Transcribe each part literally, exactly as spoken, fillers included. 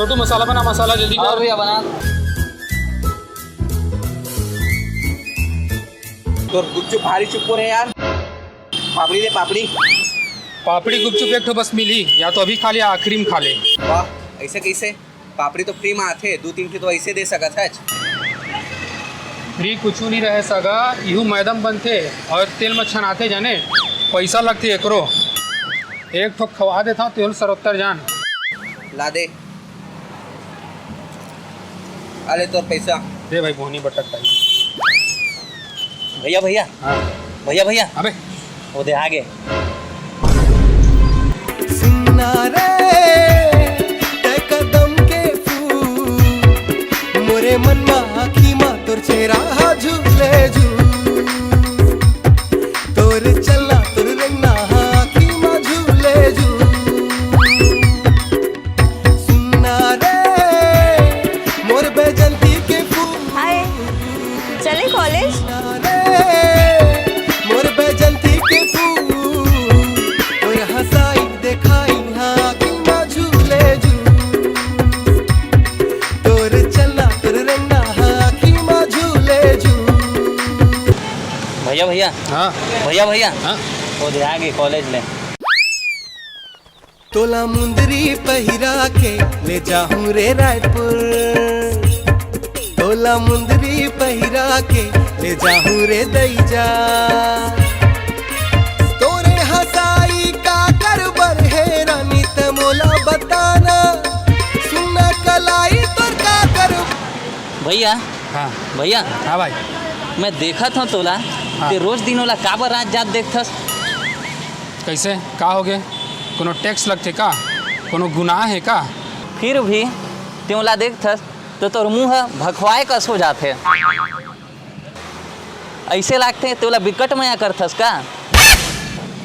छोटू, मसाला बना, मसाला जल्दी और कर। भैया बना। तोर गुपचुप भारी चुप्पो रहे यार। पापड़ी दे, पापड़ी। पापड़ी गुपचुप एक ठो बस मिली, या तो अभी खा ले या आखिरी में खा ले। वाह, ऐसे कैसे? पापड़ी तो फ्री में आथे, दू तीन ठो तो ऐसे दे सकत है। फ्री कुछ नहीं रहे सगा, इहू मैदम बनथे और तेल में छनाथे जाने, पैसा लगथे एकरो। एक ठो खवा देता तेल सरोत्तर जान। ला दे। अले तोर पैसा। दे भाई, बोहनी बटक भाई। भैया, भैया। हाँ। भैया, भैया। अबे। वो दे आगे। सुनना रे, तै कदम के फूल, मोरे मन मा आँखी मा तोर चेहरा हा झूले झूल। तोर चलना, तोर रेंगना हा आँखी मा झूले झूल। सुनना रे, मोर बैजंती के फूल। हाय, चले कॉलेज? सुनना रे, मोर बैजंती के फूल। तोर हंसाई देखाई हा आँखी मा झूले झूल। तोर चलना, तोर रेंगना हा आँखी मा झूले झूल। भैया, भैया। हाँ। भैया, भैया। हाँ। वो दे आगे कॉलेज ले। तोला मुंदरी पहिरा के ले जाहूं रे रायपुर। तोला मुंदरी पहिरा के ले जाहूं रे दैजा। तोरे हंसाई का कर बर हे रानी, ते मोला बताना। सुनना कलाई तोर का कर। भैया। हाँ। भैया। हाँ भाई। मैं देखत हूँ तोला, हाँ। ते रोज दिन ओला काबर रात जात देखथस? कैसे? का हो गए? कोनो टैक्स लगथे का? कोनो गुनाह है का? फिर भी ते ओला देखथस तो तोर मुंह ह भखवाए कस हो जाथे। ऐसे लागथे ते ओला बिकट मया करथस का?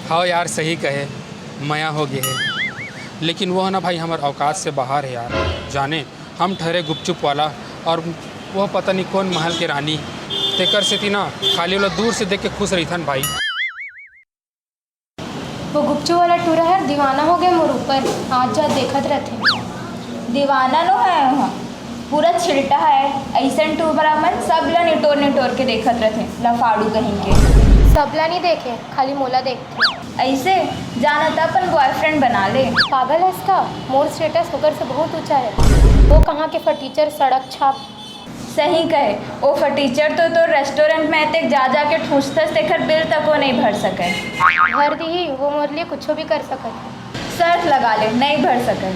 हाँ यार, सही कहे, मया हो गए है। लेकिन वो है ना भाई, हमार औकात से बाहर है यार। जाने, हम ठहरे गुपचुप वाला और वो पता नहीं कौन महल के रानी। तेकर सेती ना खाली ओला दूर से देख के खुश रहिथन भाई। वो गुपचुप वाला टूरा हर दीवाना हो गए मोर ऊपर, आज जा देखत रथे। दीवाना नो है वहाँ, पूरा छिलटा है। ऐसन टूरा मन सब ला निटोर निटोर के देखत रथे, लफाड़ू कहीं के। सबला नहीं देखे, खाली मोला देखथे। ऐसे जाना त अपन बॉयफ्रेंड बना ले। पागल हस का? मोर स्टेटस ओकर से बहुत ऊंचा है। वो कहाँ के फटीचर, सड़क छाप। सही कहे, ओ फटीचर तो तोर रेस्टोरेंट में एतेक जा जा के ठूसथस, तेखर बिल तको नहीं भर सके। भर दीही, वो मोर लिए कुछो भी कर सकत। शर्त लगा ले, नहीं भर सके।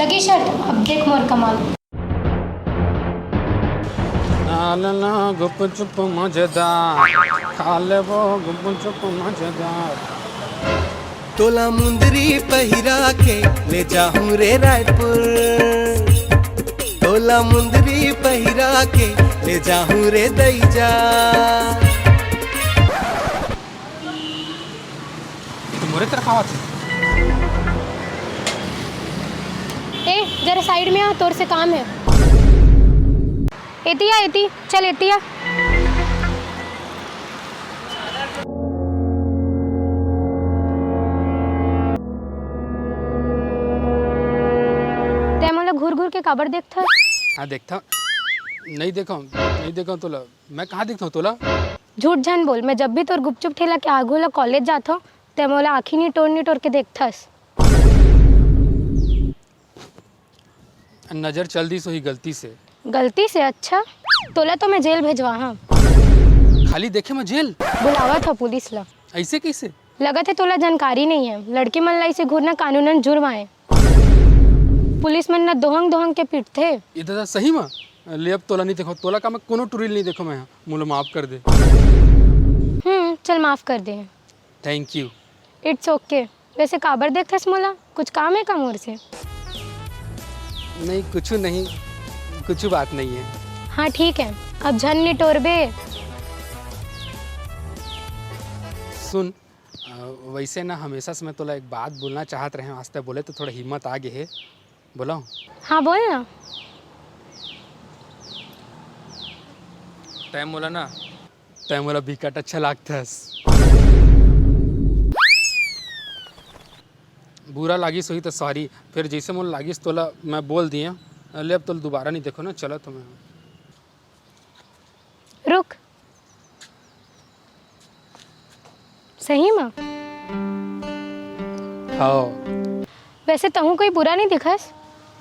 लगी शर्त, अब देख मोर कमाल। ना लेना गुपचुप मजेदार, खा लेबो गुपचुप मजेदार। तोला मुंदरी पहिरा के ले जाहूं रे रायपुर। तोला मुंदरी पहिरा के ले जाहूं रे दैजा। तो मोरे तरफ आवत है। ए, जरा साइड में आ, तोर से काम है। एती आ, एती, चल एती आ। तै मोला घूर घूर के काबर देखथस? हाँ, देखता। नहीं देखा, नहीं देखा तोला। मैं कहाँ देखता हूँ तोला? झूठ झन बोल, मैं जब भी तोर गुपचुप ठेला के आगू ला कॉलेज जात हूँ, तै मोला आँखी निटोर निटोर के देखथस। नजर चल दिस होही गलती से। गलती से? अच्छा, तोला तो मैं जेल भेजवा, हाँ। खाली देखे में जेल? बुलावत हो पुलिस ला। ऐसे कैसे? लगत है तोला जानकारी नहीं है, लड़की मन ला ऐसे घूरना कानूनन जुर्म आए। पुलिस मन न दोहंग दोहंग के पीटथे। ये दादा सही में? ले अब तोला नहीं देखो, तोला का मैं कोनो टुरी ल नहीं देखो मैं यहाँ। मोला माफ कर दे। हम्म, चल माफ कर दे। Thank you। It's okay। वैसे काबर देखथस मोला? कुछ काम है का मोर से? नहीं, कुछ नहीं, कुछ बात नहीं है। हाँ ठीक है, अब झन निटोरबे। सुन, अ, वैसे ना हमेशा से मैं तोला एक बात बोलना चाहत रहे हूँ, आज तक बोले तो थोड़ा हिम्मत आ गए है, बोला हूँ। हाँ बोल ना। तै मोला ना, तै मोला बिकट अच्छा लागथस। बुरा तोला लागिस होही त सॉरी, फेर जइसे मोला लागिस तोला मैं बोल दिए। ले, अब तोला दोबारा नहीं देखो ना, चला तो मैं। रुक। सही म? हाँ। वैसे तहूँ कोई बुरा नहीं दिखस,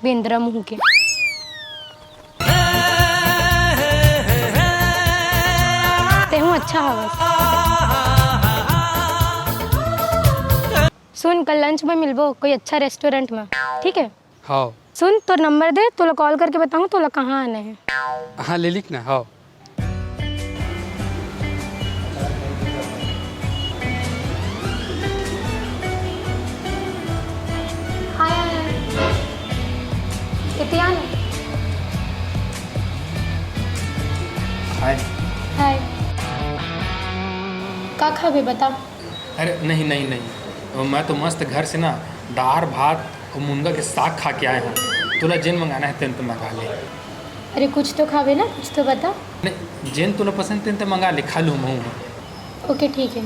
बेंदरा मुँह के। तेहूँ अच्छा हवस। सुन, कल लंच में मिलबो कोई अच्छा रेस्टोरेंट में, ठीक है? हाँ। सुन, तोर नंबर दे, तोला कॉल करके बताऊँ तोला कहाँ आना है। हाँ, ले लिख ना। हाँ। हाय आनंद। इतियान। हाय। हाय। का खाबे बता? अरे नहीं, नहीं, नहीं, मैं तो मस्त घर से ना दार भात अउ मुनगा के साग खा के आए हँव। तोला जेन मंगाना हे तेन तो मंगा ले। अरे कुछ तो खाबे ना, कुछ तो बता। नहीं, जेन तोला पसंद तेन तो मंगा ले, खा लूँ महूँ। ओके, ठीक है।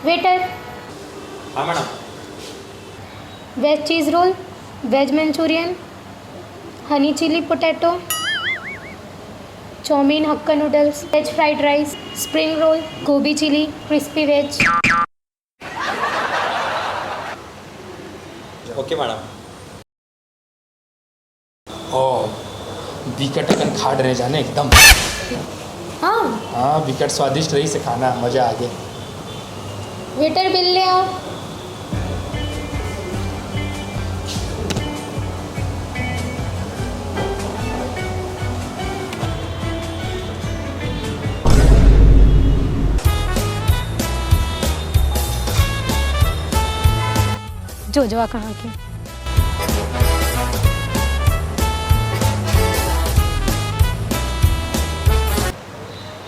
वेटर। हाँ madam. Veg cheese roll, veg Manchurian, honey chilli potato, chow mein, hakka noodles, veg fried rice, spring roll, gobi chilli, crispy veg. Okay madam. ओ, बिकट अकन खा डरे जाने एकदम। हाँ। हाँ, बिकट स्वादिष्ट रहिस हे खाना, मजा आ गे। वेटर, बिल ले आओ। जो जवा कहाँ के।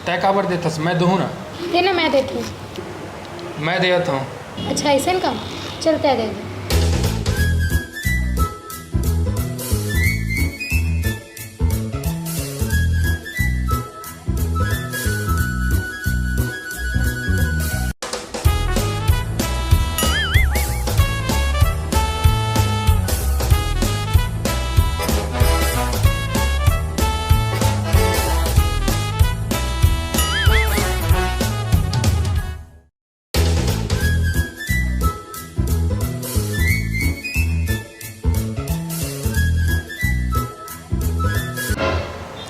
तैं काबर देथस? मैं दूहूँ ना। दे ना, मैं देती हूँ। मैं देवत हँव। अच्छा, अइसन का? चल, तैं दे दे।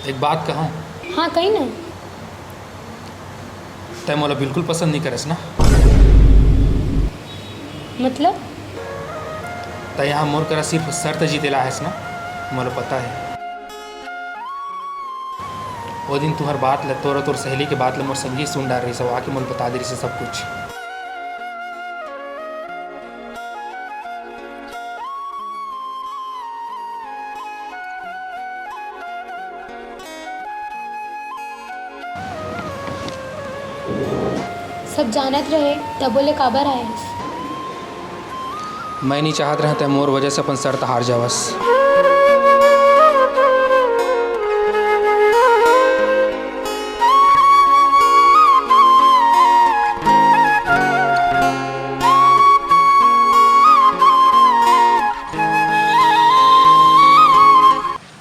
एक बात कहूँ? हाँ, कही ना। तैं मोला बिल्कुल पसंद नहीं करस ना? मतलब? तैं यहाँ मोर करा सिर्फ शर्त जीते ला हस ना? मोला पता है। वो दिन तुँहर बात ल, तोर, तोर सहेली के बात ल मोर संगी सुन डारे रहिस, वो आके मोला बता दे रहिस सब कुछ। सब जानत रहे, तभो ले काबर आए हस? मैं नहीं चाहत रहूँ तैं मोर वजह से अपन शर्त हार जावस।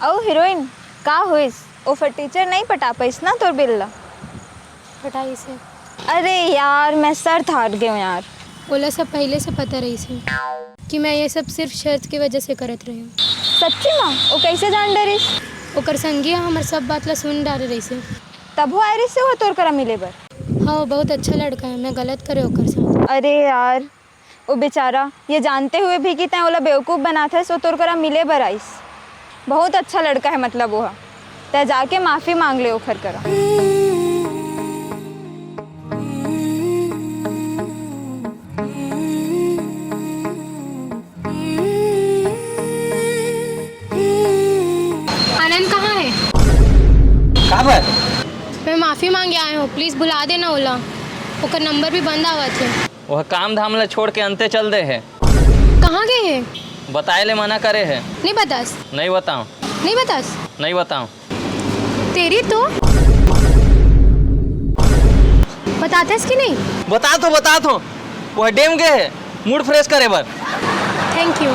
अउ हीरोइन, का होइस? ओफर टीचर नहीं पटा पाइस ना तोर बिल ला? पटाइस हे। अरे यार, मैं शर्त हार गेंव यार। ओला सब पहले से पता रहिस हे कि मैं ये सब सिर्फ शर्त के वजह से करत रहे हूँ। सच्ची माँ? वो कैसे जान डरिस? ओकर संगी ह हमर सब बात ला सुन डारे रहिस हे। तभो आए रहिस हे वो तोर करा मिले बर? हाँ, वो बहुत अच्छा लड़का है, मैं गलत करे ओकर साथ। अरे यार, ओ बेचारा, ये जानते हुए भी कि तैं ओला बेवकूफ बनाथस, ओ तोर करा मिले बर आइस। बहुत अच्छा लड़का है, मतलब वो ह। तैं जाके माफी मांग ले ओखर करा। आनंद कहाँ है? काबर? मैं माफी मांगे आए हूँ, प्लीज बुला देना ओला। ओकर नंबर भी बंद आवत है। वह काम धाम ला छोड़ के अंते चल दे हे। कहाँ गए हे? बताए ले मना करे हे। नहीं बतास। नहीं बताओ। नहीं बतास। नहीं बताओ। तेरी तो। बतातेस कि नहीं? बता तो, बता तो। वह डेम गए हे, मूड फ्रेश करे बर। Thank you.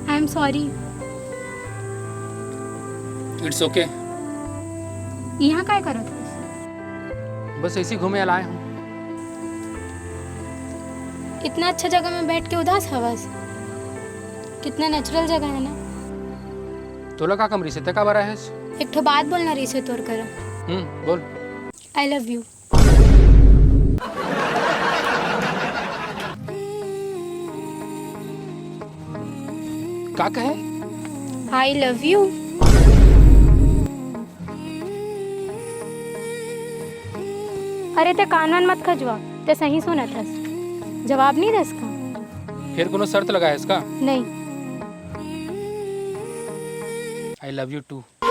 I am sorry. It's okay. यहाँ काय करत हस? बस ऐसे ही घूमे ला आए हूँ। इतना अच्छा जगह में बैठ के उदास हवस। कितना natural जगह है ना। तोला का कम रहिसे, ते काबर आए हस? एक ठो बात बोलना रहिसे तोर करा। हम्म, बोल। I love you. का कहे? I love you. अरे, ते कान वान मत खजुआ, ते सही सुनत हस। जवाब नहीं दस का? फिर कोनो शर्त लगाए हस का? नहीं। I love you too.